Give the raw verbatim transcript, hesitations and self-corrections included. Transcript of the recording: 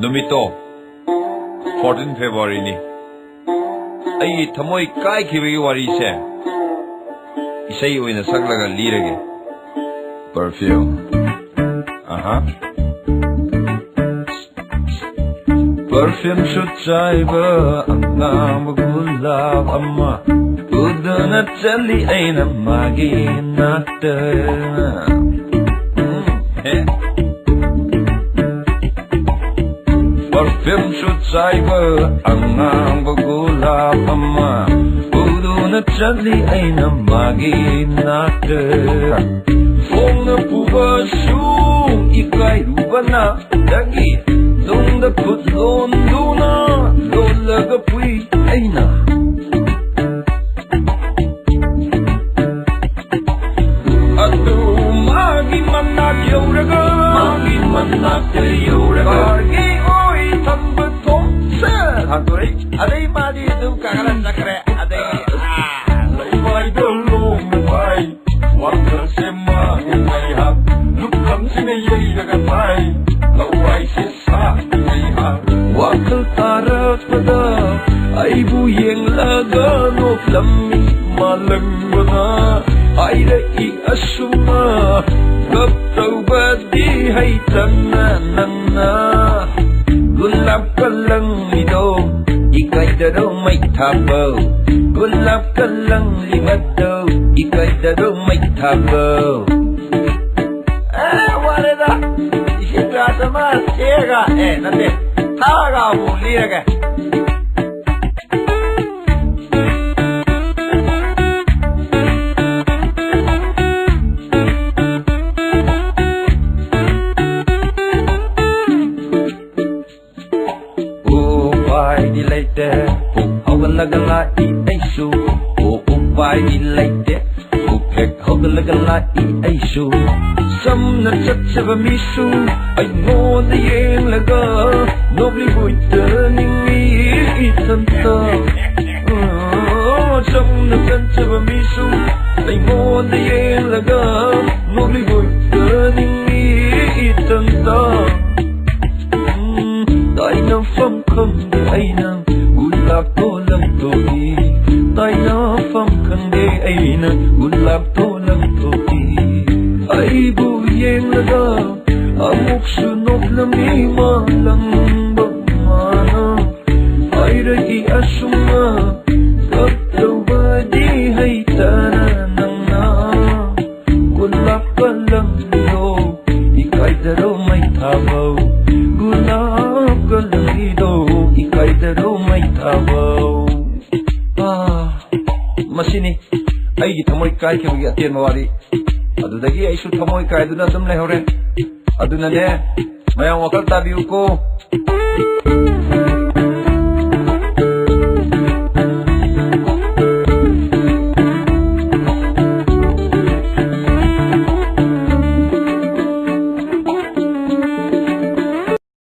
ꯅꯨꯃꯤꯠꯇꯣ fourteen February ꯅꯤ꯫ ꯑꯩꯒꯤ ꯊꯃꯣꯏ ꯀꯥꯏꯈꯤꯕꯒꯤ ꯋꯥꯔꯤꯁꯦ ꯏꯁꯩ ꯑꯣꯏꯅ ꯁꯛꯂꯒ ꯂꯤꯔꯒꯦ꯫ Perfume. ꯑꯍꯥ꯫ Perfume ꯁꯨꯠ ꯆꯥꯏꯕ ꯑꯉꯥꯡꯕ ꯒꯨꯂꯥꯞ ꯑꯃ ꯎꯗꯨꯅ ꯆꯠꯂꯤ ꯑꯩꯅ ꯃꯥꯒꯤ ꯅꯥꯛꯇ꯫ ꯎꯝ, ꯍꯦ꯫ Perfume ꯁꯨꯠ ꯆꯥꯏꯕ ꯑꯉꯥꯡꯕ ꯒꯨꯂꯥꯞ ꯑꯃ ꯎꯗꯨꯅ ꯆꯠꯂꯤ ꯑꯩꯅ ꯃꯥꯒꯤ ꯅꯥꯛꯇ꯫ ꯐꯣꯡꯅ ꯄꯨꯕꯁꯨ ꯏꯀꯥꯏꯔꯨꯕꯅ ꯗꯒꯤ ꯇꯨꯡꯗ ꯈꯨꯠ ꯂꯣꯟꯗꯨꯅ ꯂꯣꯜꯂꯒ ꯄꯨꯏ ꯑꯩꯅ꯫ ꯑꯗꯨ ꯃꯥꯒꯤ ꯃꯅꯥꯛ ꯌꯧꯔꯒ, ꯃꯥꯒꯤ ꯃꯅꯥꯛꯇ ꯌꯧꯔꯒ, ꯀꯥꯔꯒꯤ ꯑꯣꯏ ꯊꯝꯕ ꯊꯣꯡꯁꯦ ꯍꯥꯡꯗꯣꯔꯛꯏ꯫ ꯑꯗꯩ ꯃꯥꯗꯤ ꯑꯗꯨꯝ ꯀꯥꯈꯠꯂ ꯆꯠꯈ꯭ꯔꯦ꯫ ꯑꯗꯩ, ꯑꯥ, ꯂꯋꯥꯏꯗ ꯂꯣꯡꯅ ꯄꯥꯏ꯫ ꯋꯥꯈꯜꯁꯦ ꯃꯥꯒꯤ ꯉꯥꯏꯍꯥꯛ ꯂꯨꯞꯈꯝꯁꯤꯅ ꯌꯩꯔꯒ ꯄꯥꯏ꯫ ꯂꯋꯥꯏꯁꯦ ꯁꯥꯒꯤ ꯉꯥꯏꯍꯥꯛ꯫ ꯋꯥꯈꯜ ꯇꯥꯔꯛꯄꯗ ꯑꯩꯕꯨ ꯌꯦꯡꯂꯒ ꯅꯣꯛꯂꯝꯃꯤ ꯃꯥꯂꯪꯕꯅ꯫ ꯍꯥꯏꯔꯛꯏ ꯑꯁꯨꯝꯅ ꯀꯞ ꯇꯧꯕꯗꯤ ꯍꯩꯇꯅ ꯅꯪꯅ꯫ ꯒꯨꯂꯥꯞ ꯀꯂꯪꯂꯤꯗꯣ ꯏꯀꯥꯏꯗꯔꯣ ꯃꯩ ꯊꯥꯕꯧ꯫ ꯒꯨꯂꯥꯞ ꯀꯂꯪꯂꯤꯕꯗꯣ ꯏꯀꯥꯏꯗꯔꯣ ꯃꯩ ꯊꯥꯕꯧ꯫ ꯑꯦ, ꯋꯥꯔꯦꯗ꯫ ꯏꯁꯤꯡ ꯒ꯭ꯂꯥꯁ ꯑꯃ ꯊꯦꯛꯑꯒ, ꯑꯦ, ꯅꯠꯇꯦ, ꯊꯛꯑꯒ ꯑꯃꯨꯛ ꯂꯤꯔꯒꯦ꯫ ꯎꯄꯥꯏꯗꯤ ꯂꯩꯇꯦ, ꯄꯨꯛ ꯍꯧꯒꯠꯂꯒ ꯂꯥꯛꯏ ꯑꯩꯁꯨ꯫ ꯑꯣ, ꯎꯄꯥꯏꯗꯤ ꯂꯩꯇꯦ, ꯄꯨꯛ ꯍꯦꯛ ꯍꯧꯒꯠꯂꯒ ꯂꯥꯛꯏ ꯑꯩꯁꯨ꯫ ꯆꯝꯅ ꯆꯠꯆꯕ ꯃꯤꯁꯨ ꯑꯩꯉꯣꯟꯗ ꯌꯦꯡꯂꯒ ꯅꯣꯛꯂꯤꯕꯣꯏꯇ ꯅꯤꯡꯏ ꯏꯊꯟꯇ꯫ ꯑꯣ, ꯆꯝꯅ ꯆꯠꯆꯕ ꯃꯤꯁꯨ ꯑꯩꯉꯣꯟꯗ ꯌꯦꯡꯂꯒ ꯅꯣꯛꯂꯤꯕꯣꯏꯇ ꯅꯤꯡꯏ ꯏꯊꯟꯇ꯫ ꯎꯝ, ꯐꯝ ꯈꯪꯗꯦ ꯑꯩꯅ ꯒꯨꯂꯥꯞꯇꯣ ꯂꯪꯊꯣꯛꯏ꯫ ꯇꯥꯏꯅꯐꯝ ꯈꯪꯗꯦ ꯑꯩꯅ ꯒꯨꯂꯥꯞꯇꯣ ꯂꯪꯊꯣꯛꯏ꯫ ꯑꯩꯕꯨ ꯌꯦꯡꯂꯒ ꯑꯃꯨꯛꯁꯨ ꯅꯣꯛꯂꯝꯃꯤ ꯃꯥ ꯂꯪꯕ ꯃꯥꯅ꯫ ꯍꯥꯏꯔꯛꯏ ꯑꯁꯨꯝꯅ, ꯀꯞꯇꯧꯕꯗꯤ ꯍꯩꯇꯅ ꯅꯪꯅ꯫ ꯒꯨꯂꯥꯞꯀ ꯂꯪꯂꯤꯗꯣ ꯏꯀꯥꯏꯗꯔꯣ ꯃꯩ ꯊꯥꯕꯧ? ꯒꯨꯂꯥꯞꯀ ꯂꯪꯂꯤꯗꯣ ꯏꯀꯥꯏꯗꯔꯣ ꯃꯩ ꯊꯥꯕꯧ? ꯑꯥ, ꯃꯁꯤꯅꯤ ꯑꯩꯒꯤ ꯊꯃꯣꯏ ꯀꯥꯏꯈꯤꯕꯒꯤ ꯑꯇꯦꯟꯕ ꯋꯥꯔꯤ꯫ ꯑꯗꯨꯗꯒꯤ ꯑꯩꯁꯨ ꯊꯃꯣꯏ ꯀꯥꯏꯗꯨꯅ ꯑꯗꯨꯝ ꯂꯩꯍꯧꯔꯦ꯫ ꯑꯗꯨꯅꯅꯦ, ꯃꯌꯥꯝ ꯋꯥꯈꯜ ꯇꯥꯕꯤꯌꯨꯀꯣ꯫